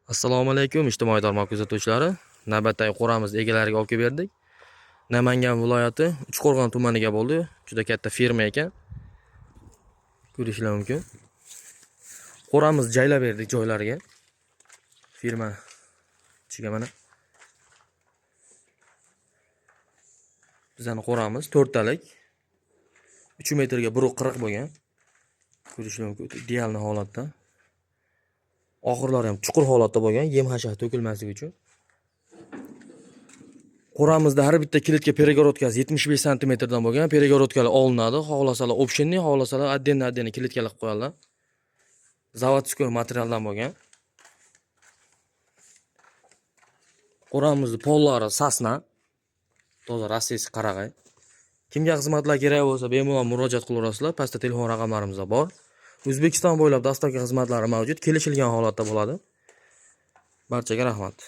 Assalomu alaykum, ijtimoiy tarmoq kuzatuvchilari. Navbatdagi qo'ramizni egalariga olib kelib berdik. Namangan viloyati Uchqo'rg'on tumaniga bo'ldi. Juda katta firma ekan. Ko'rishlar mumkin. Qo'ramizni jaylab berdik joylariga. Firma ichiga mana. Bizani qo'ramiz to'rttalik. 3 metrga 1.40 bo'lgan. Ko'rishlar mumkin, idealniy holatda. Oxirlari ham chuqur holatda bo'lgan, yem hashar to'kilmasligi uchun. Qo'ramizda har bitta klitka перегородкasi 75 santimetrdan bo'lgan. Перегородkalar olinadi. Xohlasalar opshinni, xohlasalar отдельно отдельно klitkalar qilib qo'yadilar. Заводской materialdan bo'lgan. Qo'ramizni pollari sasna. Toza rossiyasi qarag'ay. Kimga xizmatlar kerak bo'lsa, bemalol murojaat qilaverasizlar. Pastda telefon raqamlarimiz bor. O'zbekiston bo'ylab dostavka xizmatlari mavjud. Kelishilgan holatda bo'ladi. Barchaga rahmat.